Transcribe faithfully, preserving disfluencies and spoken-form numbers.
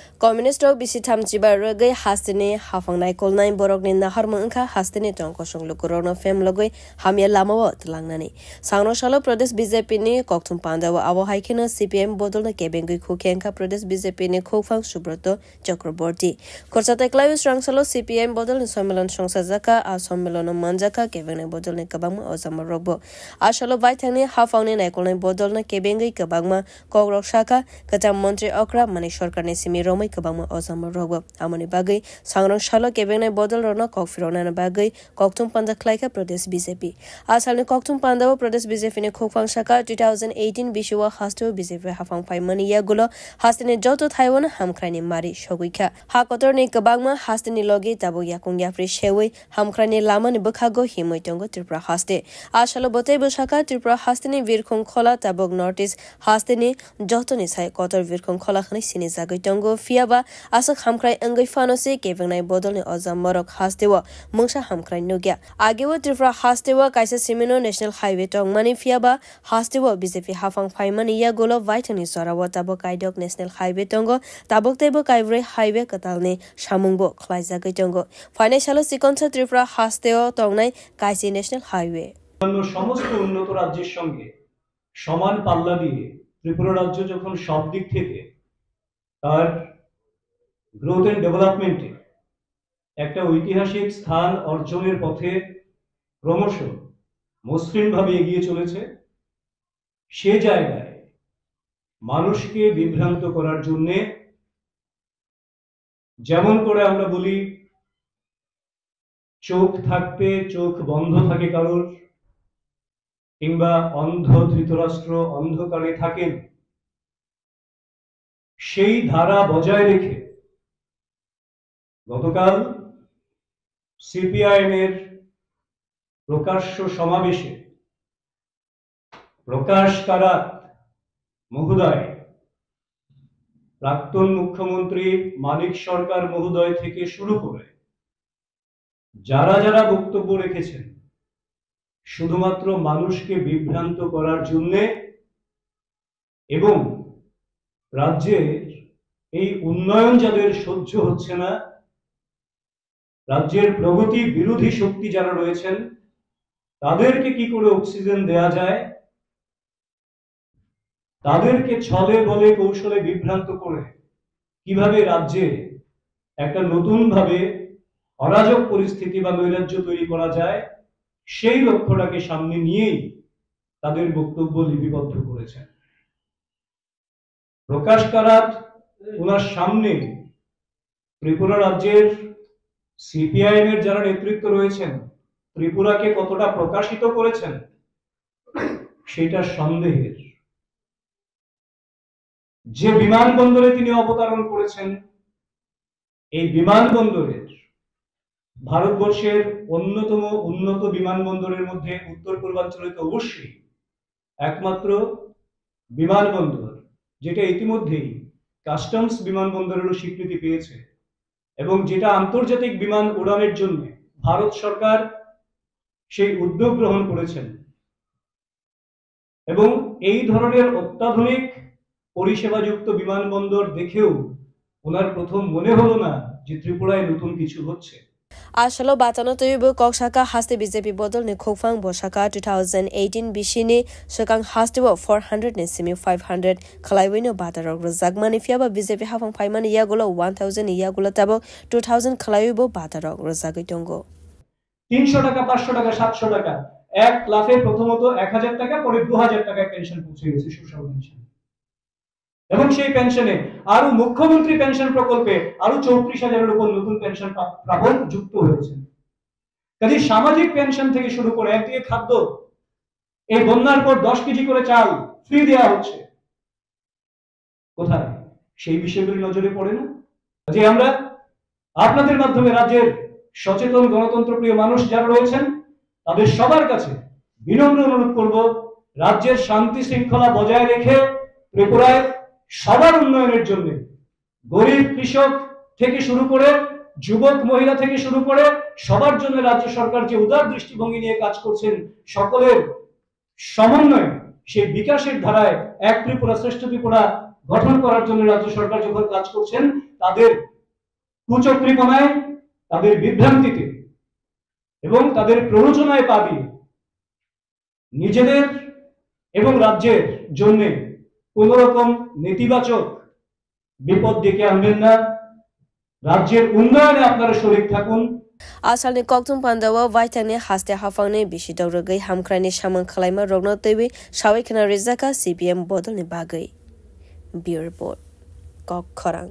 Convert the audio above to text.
Communist rok bisi thamchiba rwgwi hasteni haphang naikolnai borokni naharmung wngkha hasteni tong kosong lukurokno phemlogwi hamya lamao twlangnani. Sangrong salo Pradesh B J P ni kokthum pandao abo hai kheno C P I M bodolno kebengwi khukhe wngkha Pradesh B J P ni khukphang Subroto Chakraborty. Khorsa tei kwlaiwi swrang salo C P I M bodolni sommilon songsajakha, a sommilono manjakha kebengnai bodolni kwbangma ojama rokbo. A salo baithangni haphangni naikolnai bodolno kebengwi kwbangma kokrok sakha, kwcham montri okra Manik Sarkarni simi romwi kwbangma ojama rokbo. Amoni bagwi sangrong salo kebengnai bodolrokno kok phiroknani bagwi kokthum panda khlaikha Pradesh B J P. A salni kokthum pandao Pradesh B J P ni khukphang sakha, two thousand eighteen bisio hasteo B J P haphang phaimani yagulo hasteni joto thaiwano hamkraini mari sogwikha. Ha kotorni kwbangma hasteni logi tabuk yakung yapri sewi hamkraini lamani bwkhago himwi tongo Tripura haste. A salo bwtaibo sakha Tripura hasteni birkhung khola tabuk North East hasteni jotoni sai kotor birkhung khola hwnwi sinijagwi tongo, phiyaba aswk hamkrai wngwi phano se kebengnai bodolni oja morok hasteo mungsa hamkrai nukya. Ageo Tripura hasteo kaisa simino National Highway tongmani, phiyaba hasteo B J P haphang phaimani yagulo baithangni jorao tabuk kaidok National Highway tongo, tabuk teibo kaibrwi highway kwtalni samungbo khlaijagwi tongo. Phainai salo chikonsa Tripura hasteo tongnai kaisi National Highway. অন্যান্য সমস্ত উন্নত রাজ্যের সঙ্গে সমান পাল্লা দিয়ে ত্রিপুরা রাজ্য যখন সব দিক থেকে তার গ্রোথ অ্যান্ড ডেভেলপমেন্টে একটা ঐতিহাসিক স্থান অর্জনের পথে ক্রমশ মসৃণভাবে এগিয়ে চলেছে, সে জায়গায় মানুষকে বিভ্রান্ত করার জন্যে, যেমন করে আমরা বলি, চোখ থাকতে চোখ বন্ধ থাকে কারোর, কিংবা অন্ধ ধৃতরাষ্ট্র অন্ধকারে থাকেন, সেই ধারা বজায় রেখে গতকাল সিপিআইএম এর প্রকাশ্য সমাবেশে প্রকাশ কারাত মহোদয়, প্রাক্তন মুখ্যমন্ত্রী মানিক সরকার মহোদয় থেকে শুরু করে যারা যারা বক্তব্য রেখেছেন, শুধুমাত্র মানুষকে বিভ্রান্ত করার জন্যে এবং রাজ্যের এই উন্নয়ন যাদের সহ্য হচ্ছে না, রাজ্যের প্রগতি বিরোধী শক্তি যারা রয়েছেন, তাদেরকে কি করে অক্সিজেন দেয়া যায়, তাদেরকে ছলে বলে কৌশলে বিভ্রান্ত করে কিভাবে রাজ্যে একটা নতুনভাবে অরাজক পরিস্থিতি বা নৈরাজ্য তৈরি করা যায়, সেই লক্ষ্যটাকে সামনে নিয়েই তাদের বক্তব্য লিপিবদ্ধ করেছেন। প্রকাশ কারাত ওনার সামনে ত্রিপুরা রাজ্যের সিপিআইএম এর যারা নেতৃত্ব রয়েছেন, ত্রিপুরাকে কতটা প্রকাশিত করেছেন, সেটা সন্দেহের। যে বিমানবন্দরে তিনি অবতরণ করেছেন, এই বিমানবন্দরের, ভারতবর্ষের অন্যতম উন্নত বিমানবন্দরের মধ্যে উত্তর পূর্বাঞ্চলে তো অবশ্যই একমাত্র বিমানবন্দর, যেটা ইতিমধ্যেই কাস্টমস বিমানবন্দরেরও স্বীকৃতি পেয়েছে এবং যেটা আন্তর্জাতিক বিমান উড়ানের জন্য ভারত সরকার সেই উদ্যোগ গ্রহণ করেছেন। এবং এই ধরনের অত্যাধুনিক পরিষেবাযুক্ত বিমানবন্দর দেখেও ওনার প্রথম মনে হলো না যে ত্রিপুরায় নতুন কিছু হচ্ছে। A salo bachano twiwi bo kok saka haste B J P bodolni khukphang bo saka two thousand eighteen bisini swkang hasteo four hundred ni simi five hundred khwlaiwino batarok rwjakmani, phiyaba B J P haphang phaimani yagulo one thousand ni yagulo tabuk two thousand khwlaiwi bo batarok rwjagwi tongo. তিনশো টাকা, পাঁচশো টাকা, সাতশো টাকা, এক লাফে প্রথমত এক হাজার টাকা, পরে দু হাজার টাকায় পেনশন পৌঁছে গেছে, সুশাল পেনশন। এবং সেই পেনশনে আরো মুখ্যমন্ত্রী পেনশন প্রকল্পে আরো চৌত্রিশ হাজারের উপর নতুন পেনশন প্রা-, প্রাপক যুক্ত হয়েছে। কাজে সামাজিক পেনশন থেকে শুরু করে একদিকে খাদ্য, এই বন্যার পর দশ কেজি করে চাল ফ্রি দেওয়া হচ্ছে। কোথায় সেই বিষয়গুলি নজরে পড়ে না? যে আমরা আপনাদের মাধ্যমে রাজ্যের সচেতন গণতন্ত্রপ্রিয় মানুষ যারা রয়েছেন, তাদের সবার কাছে বিনম্র অনুরোধ করব, রাজ্যের শান্তি শৃঙ্খলা বজায় রেখে ত্রিপুরায় সবার উন্নয়নের জন্য, গরিব কৃষক থেকে শুরু করে, যুবক মহিলা থেকে শুরু করে সবার জন্য রাজ্য সরকার যে উদার দৃষ্টিভঙ্গি নিয়ে কাজ করছেন, সকলের সমন্বয়ে সেই বিকাশের ধারায় এক ত্রিপুরা শ্রেষ্ঠ ত্রিপুরা গঠন করার জন্য রাজ্য সরকার যখন কাজ করছেন, তাদের কুচক্রিপনায়, তাদের বিভ্রান্তিতে এবং তাদের প্ররোচনায় পা দিয়ে নিজেদের এবং রাজ্যের জন্য কোনো রকম নেতিবাচক বিপদ ডেকে আনবেন না। রাজ্যের উন্নয়নে আপনারা শরিক থাকুন। Asalni kokthum pandao waithangni haste haphangni bisi dogrogwi hamkraini samung khwlaima rokno twiwi sawi khna rijak kha C P M bodolni bagwi. Bureau Report, Kok Khorang.